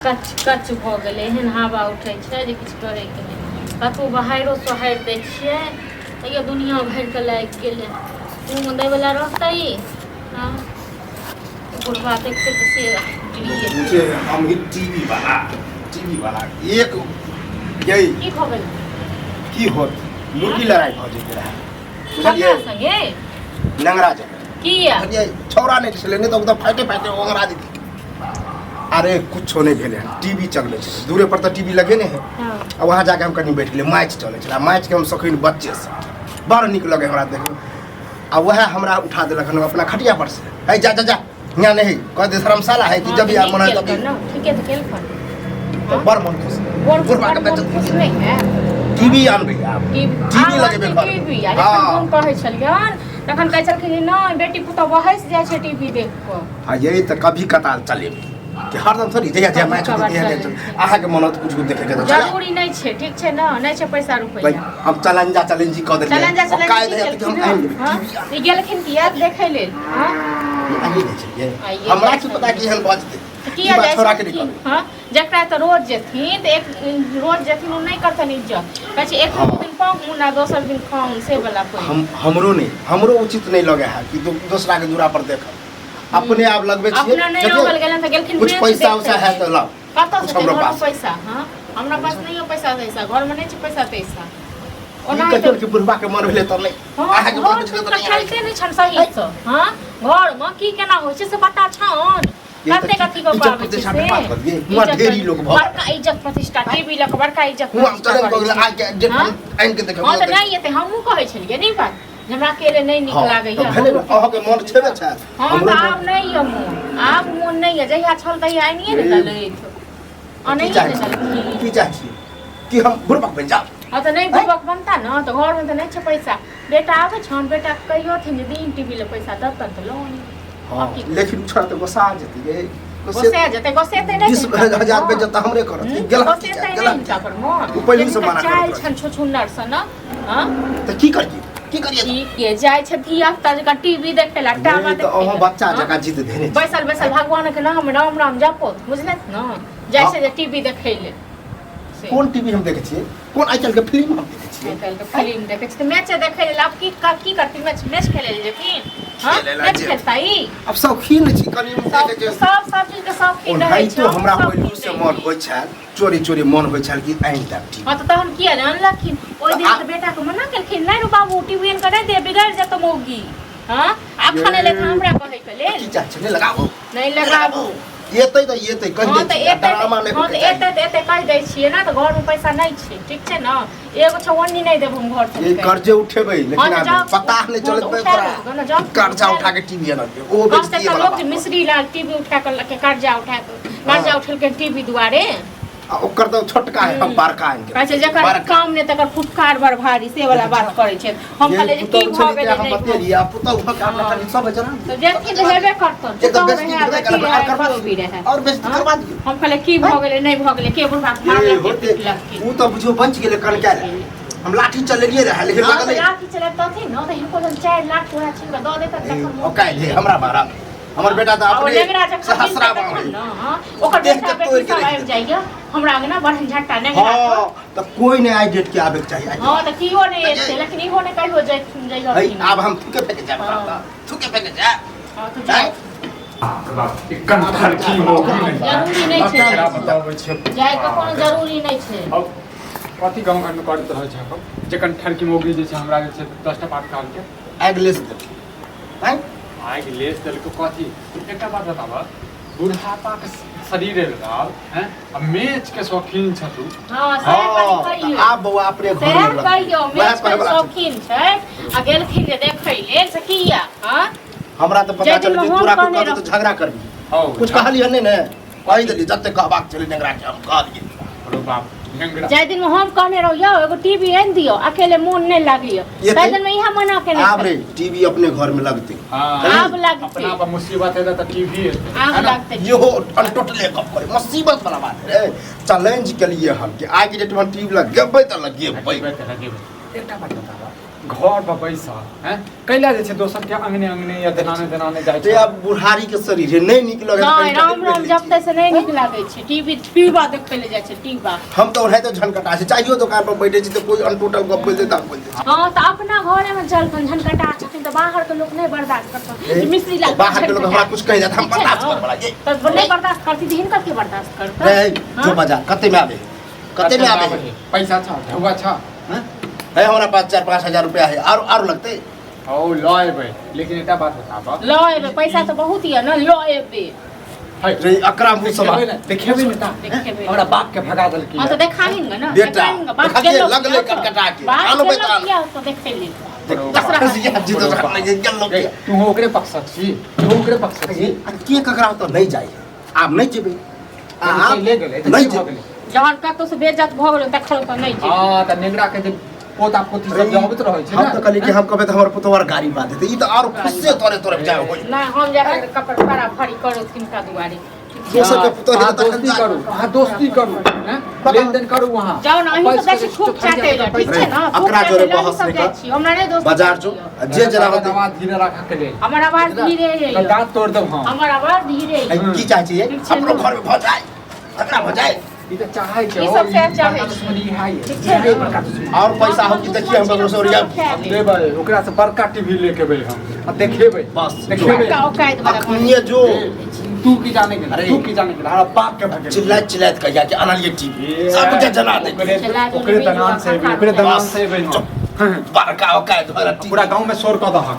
कच कच भऽ गेलै। एहन हवा उठै छै जे किछु करैके नहि। कतबो बहारिओ सोहारि दै छियै तैयो दुनिआँ भरिके लागि गेलै। मुँहमे दैवला रहतै ई? हँ, बुढ़बा देखतै तऽ से पूछे हम ही टीवी वाला, टीवी वाला एक यही की भऽ गेल? की होत, मुर्गी लड़ाई भऽ जेतै रहै, बुझलियै? ककरा संगे? नंगरा जगह। किया? बुझलियै, छौड़ा नहि छलै, नहि तऽ ओ फाइटे फाइटे ओंगरा जेतै। अरे कुछो नहि भेलै हन, टीवी चलबै छै दूरे पर, तऽ टीवी लगे नहि है। आ वहाँ जाके हम कनि बैठ गेलियै, मैच चलै छलै। मैचके हम शौकीन बच्चेसँ, बड़ नीक लगै हमरा देखै। आ वएह हमरा उठा देलक हन अपना खटिया पर से, है जा जा जा, हियाँ नहीं कह दे, धर्मशाला है कि जब तऽ यार नीक मन है केलकन तब। ने, ठीके तऽ केलखन। तऽ बड़ मन खुश बड़ बुढ़बा के बड़ मन खुश नहि है। टीवी आनबै आब, टीवी लगेबै घर। टीवी आ जखन हम कहै छलियन तखन कहै छलखिन जे नहि, बेटी पुतहु बहसि जाइ छै टीवी देख कऽ। हाँ, यही तऽ कभी कताल चलेबै कि हरदम थोड़ी, जहिया जहिया मैच होतै तहिया तहिया। अहाँके मन होत कुछ देखे के तऽ चला। जरूरी नहि छै, ठीक छै ने? नहि छै पैसा भाई रुपैआ। हम चलंजा चलेंजी कऽ देलियै। चलंजा और काल्हि चलंजी रहै तऽ हम केलखिन। आनि लेबै हँ टीवी आनि। ई गेलखिन किया देखै लेल? हँ। आइए जाइ छलियै। आइए हमरा जाइ की पता छलियै। कि एहन बजतै। तऽ ई किया बात जाइ छोड़ा के नहि छलखिन? कहबै। हँ, जकरा तऽ रोज जेथिन तऽ एक रोज जेथिन ओ नहि करतनि इज्जत। कहै छै एक दिन पाहुन आ दोसर दिन खाउन, से वला कोइ। हम हमरो नहि, हमरो उचित नहि लगे है कि दोसरा के दूरा पर देखब। अपने आप लगबै छियै। अपना नहि देखियौ, रोकल गेलनि तऽ गेलखिन कुछ मैच पैसा देखै उसा है लेल। तऽ लाउ। कतऽ कुछ से हमरो घरमे पास पैसा? हँ, हमरा पास नहि यऽ पैसा तैसा, घरमे नहि छै पैसा तैसा। ई ओना कहियौ कि बुढ़बा के मन भेलै तऽ नहि। हँ, अहाँके मन घर भेलै तऽ तऽ नहि आबै। खेलते नहि छनि सहीसँ। हँ, घरमे की केना होइ छै से पता छनि? ये तऽ कतेक की अथी कऽ इज्जत पाबै छै प्रतिष्ठा से बर्बाद कऽ दियै। हुआँ इज्जत ढेरी लोक भऽ बड़का इज्जत प्रतिष्ठा, टीवी लऽ कऽ बड़का इज्जत हुआँ प्रतिष्ठा चलै करै गेलै छै। आइ के डेट। हँ? आनि के देखबै। हँ तऽ नहि एतै, हमहूँ कहै छलियै नहि बात जे हमरा अकेले नहि नीक हँ लागैया। तऽ भेलै ने, अहाँके मन छेबे छै। हँ हमरो तऽ मन आब नहि यऽ मोन, आब मोन नहि यऽ। जहिया छल तहिया आनिए ने देलथि। की अनैए चाहै ने छी? देलखिन। की चाहै छी कि हम बुढ़बक बनि जाउ? हँ तऽ नहि बुड़बक बनता ने तऽ घरमे तऽ नहि छै पैसा। बेटा आबै छन, बेटाके कहियोथिन जे दिन टीवी लए पैसा देतन तऽ लऽ आनी। हँ। आब की? लेकिन छोड़ा तऽ गोसा जेतै गे। गोसै जेतै, गोसेतै नहि 20 हिनका पर हजार मोन? बेइज्जत तऽ हमरे करत। हम्म, गेला गोसेतै नहि गेला हिनका पर मोन? ओ पहिलहि से हिनकर मना चालि करैत छनि छुछुन्नर सन। हँ। तऽ की करियै, की करियै? ठीक ये, जाइ छै धिया पुता जकाँ टीवी देखै लए, टावर नहि तऽ देखै अहाँ लए। बच्चा हँ? जकाँ जिद धेने छी। बैसल बैसल भगवान के नाम राम राम जपो, बुझलथि ने? जाइ छै जे टीवी देखै लेल से। कोन टीवी हम देखै छियै? कोन आइ काल्हिके फिल्म हम देखै छियै? आइ काल्हिके फिल्म देखै छी तऽ मैचे देखै लेल आब की की करथिन? मैच मैच खेलै लेल जेथिन? हँ, खेलै लए मैच जेथिन। खेलता ई? आब शौकीन छी कनि सब देखै छियै। सब सब चीज के शौकीन रहै छै। ओनाहितो हमरा हमहूँ पहिलू शौकीन से रही। मन होइ छल, चोरी चोरी मन होइ छल कि आनि देब टीवी। हँ तऽ तहन किया ने अनलखिन ओहि दिन? आ- तऽ बेटाके मना केलखिन, नहि रो बाबू, टीवी आनि कऽ नहि दे, बिगड़ि जेतौ मौगी। हँ, अखन एलै तऽ हमरा कहैके लेल। की चाहै छै? नहि लगाबू। नहि लगाबू। एतै तऽ एतै कहि हँ दै तऽ छियै, एतै। ड्रामा नहि हँ होइके तऽ चाही। एतै तऽ एतै कहि दै छियै ने तऽ घरमे पैसा नहि छै, ठीक छै ने? एगो चौअन्नी नहि देब हम घर से ये निकालि। कर्जे उठेबै हँ लेकिन तऽ आब जाउ। पता नहि हँ चलत तऽ पे उठा तोरा लेब ने, जाउ। कर्जा उठा उठा के टीवी आनलियै ओ कहते बेचतियै तऽ वाला लोक जे बात। मिश्री लाल टीवी उठा कऽ कर्जा उठा कऽ कर्जा हँ। उठेलकै टीवी दुआरे। आ ओकर तऽ छोटका है, हम बड़का आनि कहै छै के जकर बड़का। काम नहि तकर फुटकार बड़ भारी, से वाला बात करै छै। हम ये कहलियै जे की पुतहु भऽ छलै गेलै तें हम नहि भऽ बतेलियै, आ पुतहु भऽ के हमरा हँ। कनि सब जना तऽ जेथिन तऽ हेबे करतन। एकदम पुतहु बेइज्जती रहै, भेबे बेटी करत, रहै, आओर करबा केओ भी रहै। और बेइज्जती हँ? करबा दियौ। हम कहलियै की भऽ गेलै नहि भऽ गेलै, के बुढ़बा के ये मारलक के होते पिटलक? उ तऽ बुझियौ बचि गेलै कनकायल। हम लाठी चलेलियै रहै लेकिन हँ तऽ लगलै। लाठी चलेतथिन ने तऽ हिनको जहन 4 लाख वएह छीन कऽ दऽ देतनि तखन ओ काल्हि हे हमरा मारब, हमर बेटा तऽ आ ओ अपने नेंगरा जखन सहस्रा मिलतै बाम तखन है। ने, हँ, ओकर देह बेटा के बेटी तोड़ि के सब राखि आबि देतै। जाइया हमरा अंगना बढ़न झट्टा नेंगरा हँ के। तऽ कोइ नहि आइ डेट के आबैके चाही आइ। हँ तऽ कियो नहि एतै, लेकिन इहो नहि कहियो है जइहथिन। आब हम थूके फेके जायब। हँ। थूके फेके जायब। हँ तऽ जाउ। बाप, एखन ठरकी मौगी नहि। जरूरी नहि छै। एकरा बताबै छै। जाइके कोनो जरूरी नहि छै। अब कथी गाँव घरमे करैत रहै छै अपन जखन ठरकी मौगी जे छै हमरा जे छै 10टा बात कहलकै। आगि लेस देलकै आँय। आगि लेस देलकै कथी? एकटा बात बताबऽ, बुढ़ापाके शरीर रहल हैं आ मेचके शौकीन छथु। हँ सएह कनि हँ तऽ कहियौ। आब बौआ अपने घर सएह मे लगतै। कहियौ। वएह मैच के कहै वला छै। शौकीन छै आ गेलखिन जे देखै लेल से किया? हँ। हमरा तऽ पता जाहि चल दिनमे कि हम तोरा कोइ कहने कहतौ तऽ झगड़ा करबी। हौ। कुछ कहलियै नहि ने, कहि देलियै जते कहबाक छलै नेंगरा के हम कहलियै। अरे बाप, नेंगरा। जाहि दिन हम कहने रहौ यौ एगो टीवी आनि दियौ, अकेले मोन नहि लागैया, एतै? ताहि दिन में इएह मना केने आब रे छलै। टीवी अपने घर में लगतै। हाँ। आब लगतै। अपना पर मुसीबत हेतै तऽ टीवी हेतै। आब है ना? लगतै। इहो अनटोटले गप करे मुसीबत वाला बात रे। चैलेंज के लिए हम कि आज के डेट में टीवी लगेबै तऽ लगेबै। लगेबै तऽ लगेबै। एकटा बात बताबऽ, घर पर बैसल हैं कैला जे छै दोसर के अंगने अंगने या दनाने दनाने जाइ ते छै। आब बुढ़ारी के शरीर है, नहि नीक लगे। नहि, राम राम जपते से नहि नीक लागै छै। टीवी पीबा देखै लए जाइ छै टीबा। हम तऽ ओनाहिते झनकटा छै, चाहियो दोकान पर बैठे छी तऽ कोइ अनटोटल गप बोलि देतै तऽ हम बोलि दै छी। हँ, तऽ अपना घरे में चलतन झनकटा छथिन तऽ बाहर के लोक नहि बर्दाश्त करतन। मिश्री लाल बाहर के लोग हमरा कुछ कहि जात, हम बर्दाश्त कर बड़ा ये। तऽ नहि बर्दाश्त करती तऽ हिनकर के बर्दाश्त करतै? रे जो बाजार कते में आबे, कते में आबे? पैसा छ, ढौआ छ हैं? है हमरा पास 4-5 हजार रुपया है, आरो आरो लगतै। औ ल एबै, लेकिन एकटा बात बताब। ल एबै, पैसा तऽ बहुत यऽ ने, ल एबै। है रे अकरा मुँह समा देखेबै ने, देखेबै ने ता देखेबै। हमरा बाप के भगा देलकै। हँ, तऽ देखाही ने ना, बेटा, देखाही ने, बात देखा के गेलो लगलै किया तो? कटकटा के। बात आनो गेलो बेटा। किया तो देखै ले। जी तो गेलो ए, तू ओकरे पक्ष छी, तू ओकरे पक्ष छी। आ के ककरा ओतऽ नहि जाइ, आब नहि जेबै। आब ले गेलै तऽ नहि की भऽ जेबै। गेलै? जहन कतौ से बेइज्जत भऽ गेलै तखन तऽ नहि जेबै। हँ, तऽ नेंगरा के जे पोता पोती सब जबैत रहै छै हम ने। तऽ कहलियै कि हम कहबै तऽ हमर पुतोह आर गाड़ी बात देतै, ई तऽ आरो खुशे तोरे तोरे जाय होय। नहि, हम जाके कपड़ फड़ा फड़ी करू तिनका दुआरे। दोसर के पुतोह अहाँ हेतै तखन दोस्ती जाय। करू, अहाँ दोस्ती करू, हैं? बताउ। लेनदेन करू वहाँ। जाउ ने, अहीं सब जाइ छी खूब चाटै लए, ठीक छै ने? खूब अकरा चाटै जोरे लए अहीं बहस सब नहि जाइ कर। छी, हमरा नहि दोस्त बाजार जो आ जे जेना होतै। आवाज धीरे राखऽ के लेल। हमर आवाज धीरे तऽ यऽ। दाँत तोड़ देब हम। हमर आवाज धीरे है, यऽ। की चाहै छियै ठीक छै अपनो ने? घर में भऽ जाय, झगड़ा भऽ जाय। ई तऽ चाहै छै ई ओ, सब सएह ई चाहै बड़का छै। दुश्मनी इएह यऽ। ठीक छै ने? इएह बड़का दुश्मनी। और पैसा हो कि देखिए हम ककरो से ओरिया सब लेबै, ओकरा से बड़का टीवी लेके एबै हम आ देखेबै। बस, देखेबै। बड़का औकात वाला। अखनिये जो। ए, तू की जाने गेल? अरे। तू की जाने गेल? हमरा बाप के भगेल। चिल्लाइत चिल्लाइत कहिया कि अनलियै टीवी, सब के जना दे। ओकरे चिल्ला ओकरे दनान से एबै, ओकरे दनान से एबै हम। बड़का औकात वाला टीवी। पूरा गांव में शोर कऽ दहक।